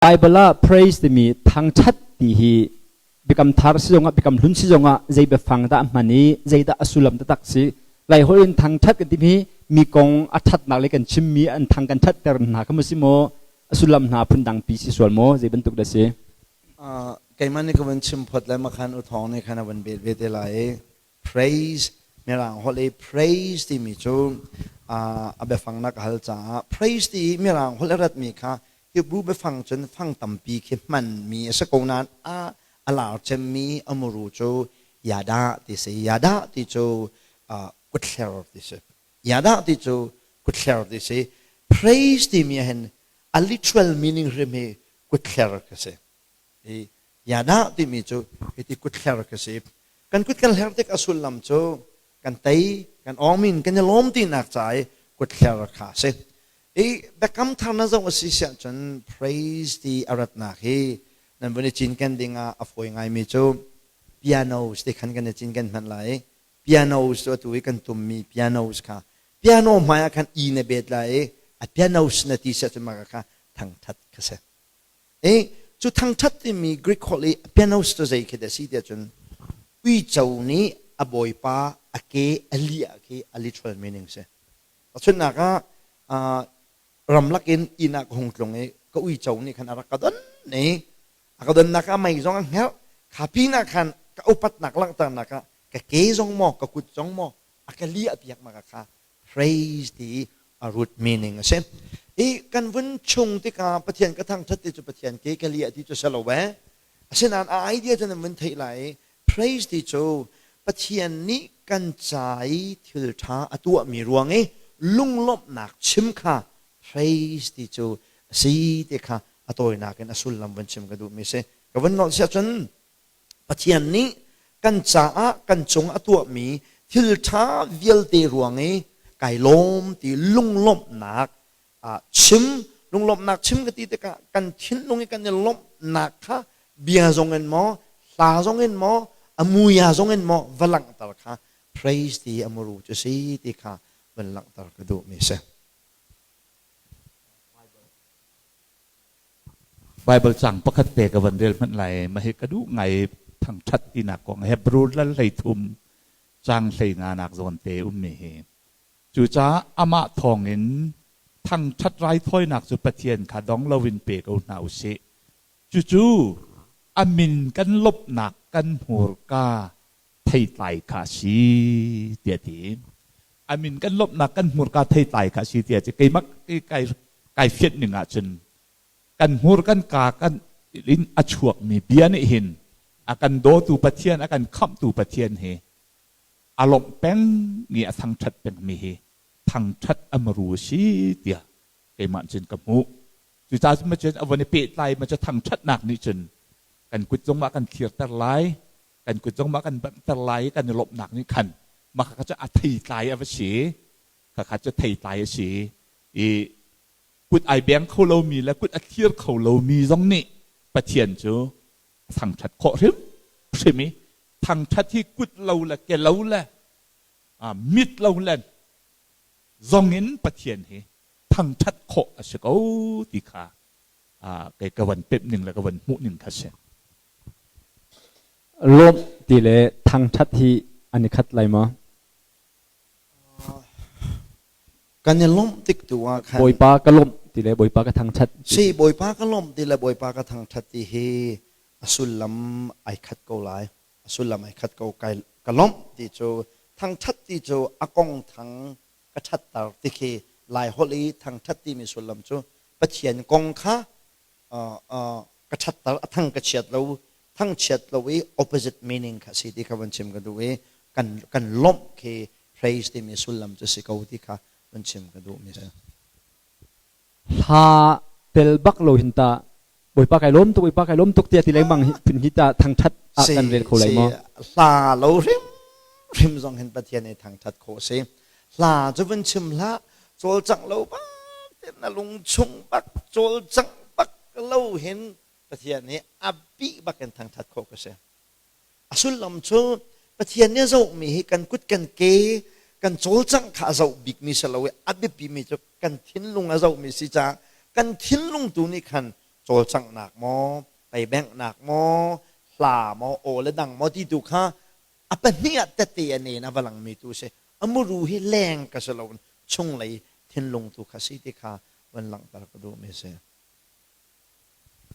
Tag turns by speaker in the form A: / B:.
A: Bible ah praise timi thangṭhat ti hi biakam thar si zongah biakam hlun si zongah zei biafang dah a hman i zeidah a sullam taktak si? Laiholh in thangṭhat kan timi mi kong a ṭhatnak le kan chimmi an thang kan ṭhatter hna kha maw si maw a sullam hna phundangpi si sual maw zei bantuk dah si?
B: Keimah nih ka van chim phot le makhan u thawng nih khan a van bet ve te lai i praise mirang holh i praise timi cu a biafang na ka hal caah praise ti i mirang holh a ratmi kha Hebrew biafang cun fang tampi khi hmanmi a si ko nain a a lar cemmi a muru cu yada ti si. Yada ti cu kuthler ti si. Yada ti cu kuthler ti si. Praise timi ah hin a literal meaning hrim hi kuthler ka si. I yada timi cu hiti kuthler ka si. Kan kut kan hler tik a sullam cu kan tei, kan awngmin, kan i lawm tinak ca i kuthler kha a si. I biakam thar na zoh a si siah cun praise ti a ratnak hi nan vun i cinken ding ah a fawi ngaimi cu pianos ti khan kan i cinken hmanh lai i pianos cu atu i kan tummi pianos kha piano hmai ah khan i na bet lai i a pianos na ti siah cun mah kha thangthat kha si. I cu thangthat timi Greek holh i pianos cu zei khi dah si tiah cun uico nih a bawipa a ke a liah khi a literal meaning si. Tahchunhnak ah ramlak in inn ah ka hung tlung i ka uico nih khan a rak ka don i a ka donnak ah mei zong a hngerh. Kha pinah khan ka upatnak langhternak ah ka ke zong maw ka kut zong maw a ka liah piak ma ka kha praise ti a root meaning a si. I kan vun chung tikah Pathian ka thangṭhat ti cu Pathian ke ka liah ti cu si lo eh. Asinain a idea cu nan vun theih lai i praise ti cu Pathian nih kan ca i thil ṭha a tuahmi ruang i lunglawmhnak chim kha praise ti cu a si ti kha a tawinak in a sullam vun chim ka duhmi a si. Ka vun nolh siah cun Pathian nih kan caah kan cung a tuahmi thil ṭha vialte ruang i kai lawm ti lunglawmhnak chim lunglawmhnak chim ka ti tikah kan thinlung i kan i lawmhnak kha bia zong in maw hla zong in maw a muia zong in maw va langhter kha praise ti a muru cu si ti kha van langhter ka duhmi si.
C: Bible cang pakhat te ka van rel hmanh lai ma hi ka duh ngai thangthat tinak kong Hebrew lal hlei thum cang hlei nga nak zawn te ummi hi Cucaah amah thawngin thangṭhat raithawinak cu Pathian kha dong loin pe ko hna u sih. Cucu a min kan lawmhnak kan hmurka theitlai kha a si, tiah a ti. A min kan lawmhnak kan hmurka theitlai kha a si tiah a ti. Keimah kai, kai fianh ning ahcun kan hmur kan ka kan in a chuakmi bia nih hin a kan dawtu Pathian, a kan khamhtu Pathian hi a lawmh peng i a thangṭhat pengmi hi thangṭhat a maru a si tiah keimah cun ka hmuh. Cucaah cun cun a von i pehtlai ma cu thangṭhatnak nih cun kan kut zong ah kan thlirter lai, kan kut zong ah kan banhter lai i kan i lawmhnak nih khan mah kha cu a theitlai a va si. Khakha cu theitlai a si i kut ai beng kho lomi le kut a thlir kho lomi zong nih Pathian cu thangṭhat khawh hrimhrim i thangṭhat hi kut lo le ke lo le mit lo le zong in Pathian hi thangṭhat khawh a si ko ti kha kei ka van pemh ning le ka van hmuh ning kha si.
A: Lawmh ti le thangṭhat hi an i khat lai maw?
B: Kan i lawmh tik tu ah khan
A: Bawipa ka lawmh ti le Bawipa ka thangṭhat.
B: Si Bawipa ka lawmh ti le Bawipa ka thangṭhat ti hi a sullam ai khat ko lai. A sullam ai khat ko. Kai ka lawmh ti cu thangṭhat ti cu a kong thang ka ṭhatter ti khi Lai holh i thangṭhat timi sullam cu Pathian kong kha ka ṭhatter a thang ka chiat lo thangchiat lo i opposite meaning kha si ti kha van chim ka duh i kan kan lawmh khi praise timi sullam cu si ko ti kha van chim ka duh mi si.
A: Hla tel bak lo hin ta Bawipa kai lawm tuk Bawipa kai lawm tuk tiah ti lengmang phun hi ta thangṭhat ah kan rel kho lai maw?
B: Hla lo hrim hrim zong hin Pathian i thangṭhat khawh si. Hla cu van chim hlah cawlcangh lo bak na lung chung bak cawlcangh bak lo hin Pathian nih a bih bak in thangṭhat khawh ka si. A sullam cu Pathian nih a zohmi hi kan kut kan ke kan cawlcangh kha a zoh bikmi si lo i a biapimi cu kan thinlung a zohmi si caah kan thinlung tu nih khan Cawlcanghnak maw, peibenghnak maw, hla maw, aw le dang maw ti tu kha a pahnih ah tette a nen a va langmi tu si. A muru hi leng ka si lo, chunglei thinlung tu kha si ti kha van langhter ka duhmi si.